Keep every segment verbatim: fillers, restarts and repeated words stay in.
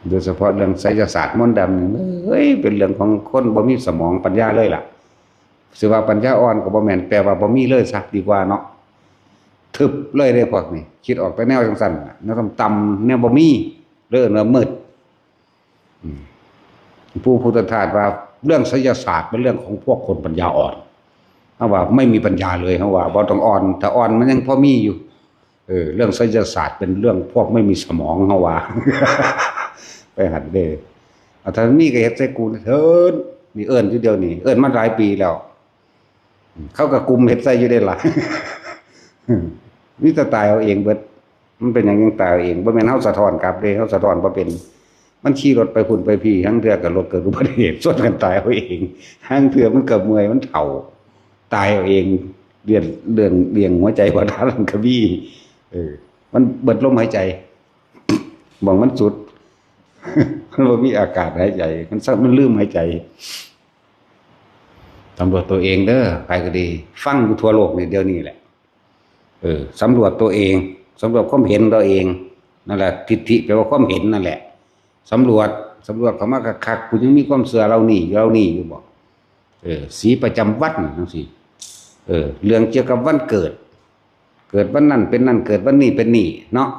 โดยเฉพาะเรื่องไสยศาสตร์มนต์ดำนี่ เฮ้ย เป็นเรื่องของคนบ่มีสมองปัญญาเลยล่ะ สิว่าปัญญาอ่อนก็บ่แม่น แปลว่าบ่มีเลยซะดีกว่าเนาะ ทึบเลยเด้พวกนี้ คิดออกแต่แนวจังซั่นน่ะ แนวต่ำๆ แนวบ่มี เรื่องแนวมืด อืม ผู้พุทธทาสว่าเรื่องไสยศาสตร์เป็นเรื่องของพวกคนปัญญาอ่อน เฮาว่าไม่มีปัญญาเลย เฮาว่าบ่ต้องอ่อน ถ้าอ่อนมันยังพอมีอยู่ เออ เรื่องไสยศาสตร์เป็นเรื่องพวกไม่มีสมอง เฮาว่า ไปหันเด้อ เอา ถ้ามีก็เฮ็ดใส่กูเถิด นี่เอิ้นอยู่เดี๋ยวนี้ เอิ้นมาหลายปีแล้ว เขาก็กุมเฮ็ดใส่อยู่เด้ล่ะ มีแต่ตายเอาเองเบิด มันเป็นหยังยังตายเอาเอง บ่แม่นเฮาสะท้อนกลับเด้ เฮาสะท้อนบ่เป็น มันขี่รถไปพุ่นไปพี้ ลางเทื่อก็รถเกิดอุบัติเหตุ ชนกันตายเอาเอง ลางเทื่อมันก็เมื่อย มันเฒ่า ตายเอาเอง เรื่อง เรื่อง เรื่องหัวใจบ่ทันก็มี เออ มันเบิดลมหายใจ หม่องมันสุด มันบ่มีอากาศหายใจ มันซัก มันลืมหายใจ สำรวจตัวเองเด้อ ใครก็ดี ฟังอยู่ทั่วโลกนี่เดี๋ยวนี้แหละ เออ สำรวจตัวเอง สำรวจความเห็นตัวเอง นั่นแหละ ทิฏฐิแปลว่าความเห็นนั่นแหละ สำรวจ สำรวจเข้ามาคักๆ กูยังมีความเชื่อเหล่านี้ เหล่านี้อยู่บ่ เออ สีประจำวันจังซี่ เออ เรื่องเกี่ยวกับวันเกิด เกิดวันนั้นเป็นนั่น เกิดวันนี้เป็นนี่เนาะ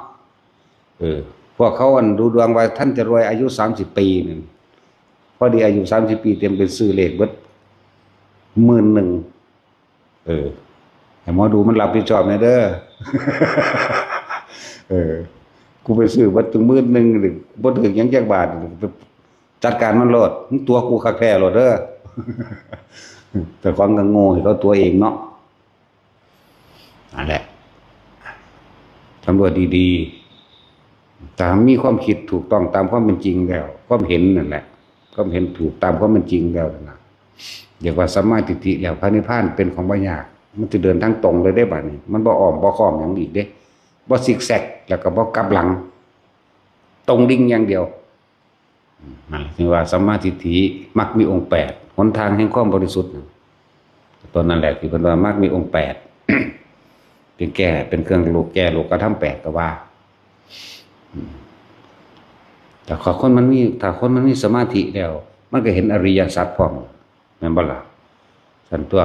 เออ พวกเขาอันดูดวงว่าท่านจะรวยอายุสามสิบปีนั่น พอดีอายุสามสิบปีเต็ม เป็นซื้อเลขเบิด หมื่นหนึ่ง เออ ให้หมอดูมันรับผิดชอบแหน่เด้อ เออ กูไปซื้อเบิดตั้งหมื่นหนึ่ง หรือบ่ถืกหยังจักบาท จัดการมันโลด มึงตั๋วกูคักแท้โลดเด้อ แต่ของก็โง่ให้เขาตั๋วเองเนาะ นั่นแหละ สำรวจดีๆ ถ้ามีความคิดถูกต้องตามความเป็นจริงแล้ว ความเห็นนั่นแหละ ความเห็นถูกตามความเป็นจริงแล้วนั่นนะ เรียกว่าสัมมาทิฏฐิแล้ว พระนิพพานเป็นของบ่ยาก มันจะเดินทางตรงเลยได้บัดนี้ มันบ่อ้อมบ่ค้อมหยังอีกเด้ บ่ซิกแซก แล้วก็บ่กลับหลัง ตรงดิ่งอย่างเดียว นั่นแหละที่ว่าสัมมาทิฏฐิ มรรคมีองค์แปด หนทางแห่งความบริสุทธิ์น่ะ ตัวนั้นแหละที่เพิ่นว่ามรรคมีองค์แปด เป็นแก้ เป็นเครื่องโลก แก้โลกธรรมแปดก็ว่า อืม แต่ขอคนมันมี ถ้าคนมันมีสมาธิแล้ว มันก็เห็นอริยสัจพร้อม แม่นบ่ล่ะ ซั่นตั๊ว